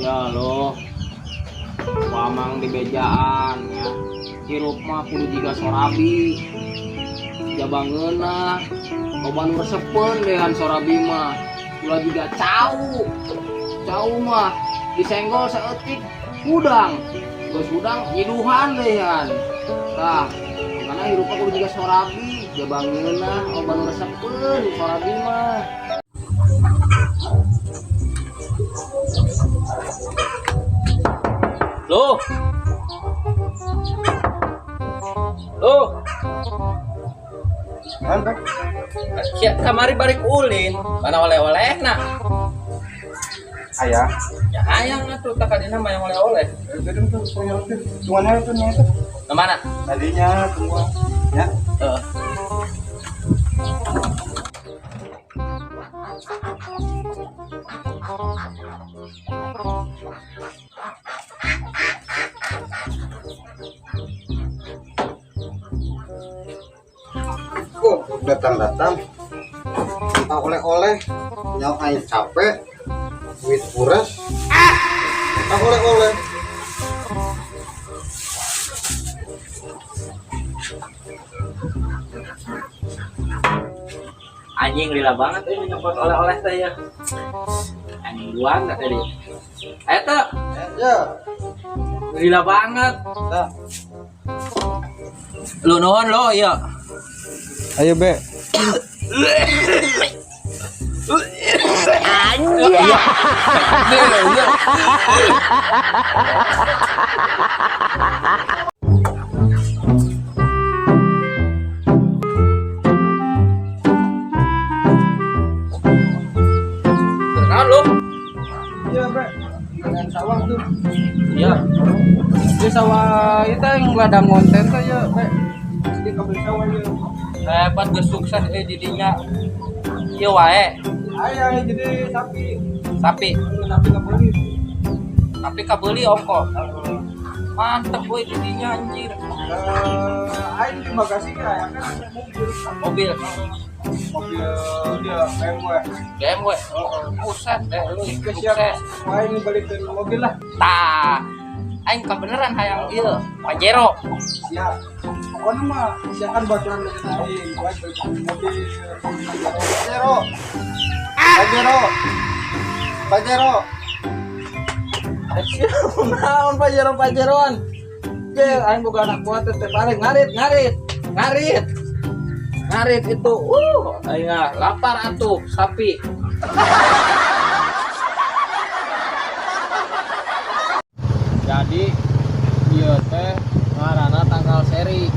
Ya loh, Mamang di bejaan ya. Hirup mah kudu jiga sorabi. Jaba ngeunah, loba nu resepeun dehan sorabi mah. Ulah jiga cau. Cau mah disenggol saeutik hudang. Geus hudang nyiduhan dehan. Tah, karena hirup mah kudu jiga sorabi, jaba ngeunah, loba nu resepeun sorabi mah. Loh. Loh. Mantap. Sia kamari balik ulin, mana oleh-olehna? Ayah. Ya hayang atuh tak kadina mah yang oleh-oleh. Jadi tuh punya tuh, tungguan itu nih itu. Ke mana? Tadinya tungguan. Ya. Heeh. Oh, datang-datang minta oleh-oleh, nyawa aing capek, duit kuras, minta oleh-oleh. Anjing lila banget ini nyopot oleh-oleh teh ya. Anjing duaan enggak tadi? Eta Ya. lila banget. Nah. Lu nuhun lo iya. Ayo, Be. Anjing. Iya. Kenal lu? Iya, Be. Dengan sawah tuh. Iya. Di sawah itu yang ladang konten tuh ya, Be. Di kabel sawah ya. Hebat geus sukses didinya. Ieu wae. Ayah jadi sapi. Sapi. Sapi kabeli. Tapi kabeli ongko. Mantep we didinya anjir. Aing di bagasi ya, kan ada mobil. Mobil. Mobil dia BMW. BMW. Buset deh lu Siap. sukses. Aing balikin mobil lah. Tah. Aing kebeneran hayang ieu Pajero. Siap. Pokoknya mah siapkan baturan dengan aing, buat balikin mobil Pajero. Pajero. Pajero. Naon Pajero Pajeroan. Ge aing boga anak buah teh paling ngarit ngarit ngarit. Ngarit itu. Aing ah, lapar atuh sapi. Jadi ieu teh ngaranna tangkal seri.